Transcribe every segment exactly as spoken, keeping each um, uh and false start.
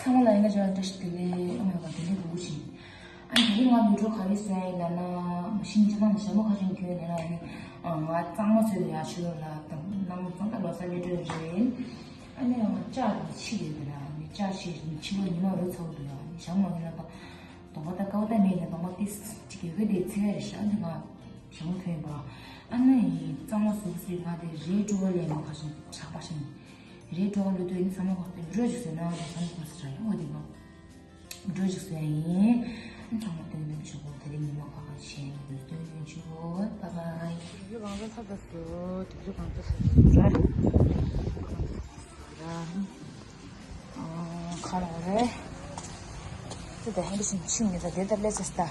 ཁོང་ལ་ཡིན་ན་ཅང་བཀྲ་ཤིས་བདེ་ལེགས། ཨ་མ་ཡག་པ་བདེ་ལེགས་འདུག་ཞིང་། ཨ་ནི་ད་རིང་ང་ལུས་སྒྲོ་ག་རེ་བཟོས་ཡིན་ལབ་ན། མ་གཞི་ཉི་མ་ནས་ཞྭ་མོ་ཁ་ཤས་གྱོན་ཡིན་ལབ་ན། ཨ་ནི་ང་གཙང་མ་བཟོས་ཡ་ཆུ་ལོག་ལ་དང་གནམ་གཙང་ད་ལོ་གསར་སླེབས་གྲོལ་རེད། ཨ་ནི་ང་ལྕགས་ཀྱི་ཕྱི་རེད་ལ། ཨ་ནི་ལྕགས་ཕྱི་ཕྱི་ལོགས་ཉི་མ་རུ་ཚ་བོ་འདུག་ཡ། ཨ་ནི་ཞྭ་མོ་ཡིན་ལབ་པ། གདོང་པ་ད་དཀར་པོ་ད་མེད་ནས་གདོང་པ་ཏིས་ཅིག་གི་གི་དེ་ཚིག་རེད་ཤག་ཨ་ནི་ང་ཞྭ་མོ་ཐོན་པ། ཨ་ནི་གཙང་མ་བཟོས་ཟིན་ང་དེ་རེད་འགྲོ་བ་ལས་མ་ཁ་ཤས་གྲགས་པ་ཤིང་། རེད་འགྲོ་བ་ལུས་དུས་ཨ་ནི་ཚང་མ་གོ་དེ་འགྲོ་ཅིག་བཟོས་ན་ང་ཚང་མ་གོ་ས་ར་ཡོང་བ་དེ་མ། འགྲོ་ཅིག་བཟོས་ཡིན། ཨ་ནི་ཚང་མ་སྟོན་སྟོན་ཆུ་གོ་དེ་རིང་ཉི་མ་ཁ་ཁ་བྱས་ནས་སྟོན་སྟོན་ཆུ་གོ། བཱའི་བཱའི། དེ་ཚོ་གང་ཚ་ཚ་ད་སོ། དེ་ཚོ་གང་ཚ་ཚ་སོ་ར། ཁ་ལ་རེ། ཙི་ད་ཧན་ཤིན་ཤིན་ནི་ད་དེ་ད་ལེ་ཙི་སྟ།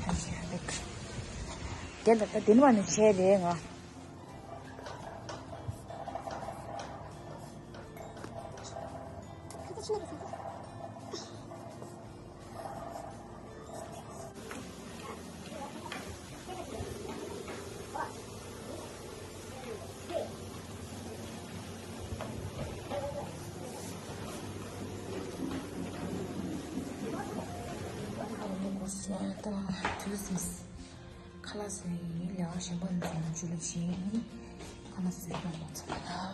ཧན་ཤིན་ཧ་ལེགས། དེ་ད་ད་དེ་ནི་མ་ནི་ཆེ་རེད་ང་། ཁ་ལག་ཟས་ཡིན། ལས་ཀ་གཞན་པ་ནི་ཚོང་ཆུ་ལ་ཕྱིན། ཁ་ལག་ཟས་པ་ལ་ཚོང་ལ།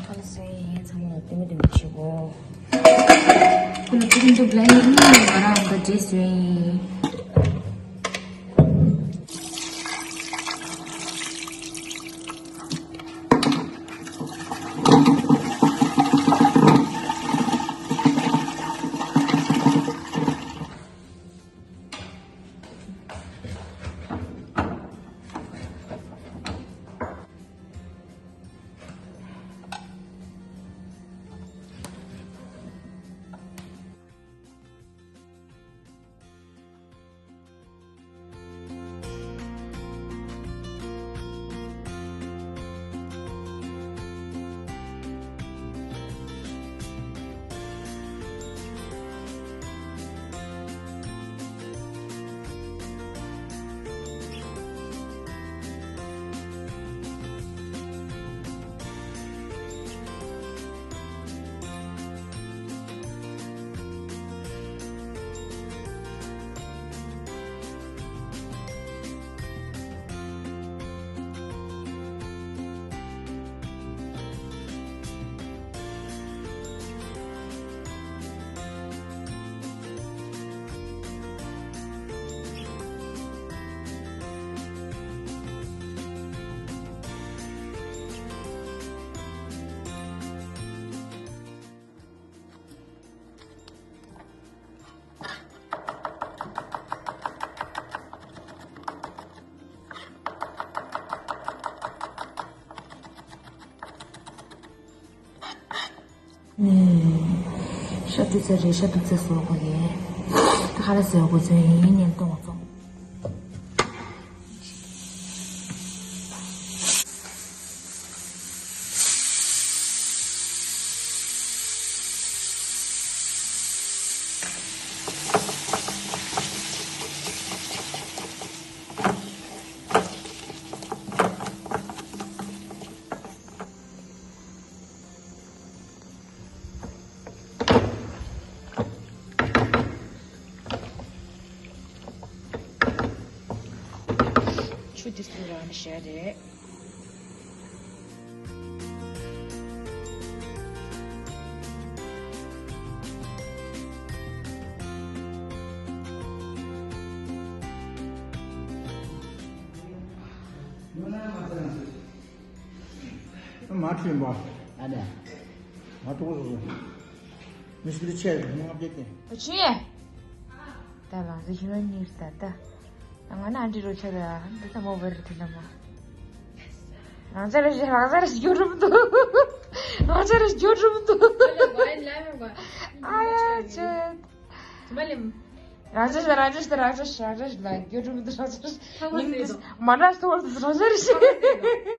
ཁ་ལག་ཟས་ཡིན། ཚང་མ་ལ་ལྟད་མོ་ལྟད་མོ་བྱེད་གོ། ཁོ་ལ་ཁོ་ཚོ་འདུག་ལ་ཡིན་ང་རང་ད་འདྲེས་བཟོས་ཡིན། ཤ་བཏུ་ཚ་རེད། ཤ་བཏུ་ཚ་བཟོ་དགོས་ཡིན། ད་ཁ་ལག་ཟས་དགོས་ཚོད་ཡིན། ཉན་གཏོང་བ་ཚོ། ཆུ་འདི་ཚོ་རང་ནས་བཞག་རེད། མ་ཁྲིམས་པ། ཨ་ནི། མ་གཏོགས་སོ་སོ། མི་ཞིག་ལ་ཆད་ལྔ་བརྒྱ་སྟེ། ཨ་ཆི། ད་རང་ཚོ་ཤི་བ་གཉིས་ད་ད། ང་ན་འདི་རོ་ཆ་ད་འདི་ད་མོ་བར་དེ་ལ་མ། རང་ཅག་རེ་རང་ཅག་རེ་སྐྱོ་རུམ་དུ། རང་ཅག་རེ་སྐྱོ་རུམ་དུ། ཨ་ཡ་ཆེ། རང་ཅག་རང་ཅག་རང་ཅག་རང་ཅག་ལ་སྐྱོ་རུམ་དུ་རང་ཅག་ཉིན་དུ་མ་འདྲ་སོ་རང་ཅག་རེ་ཤི།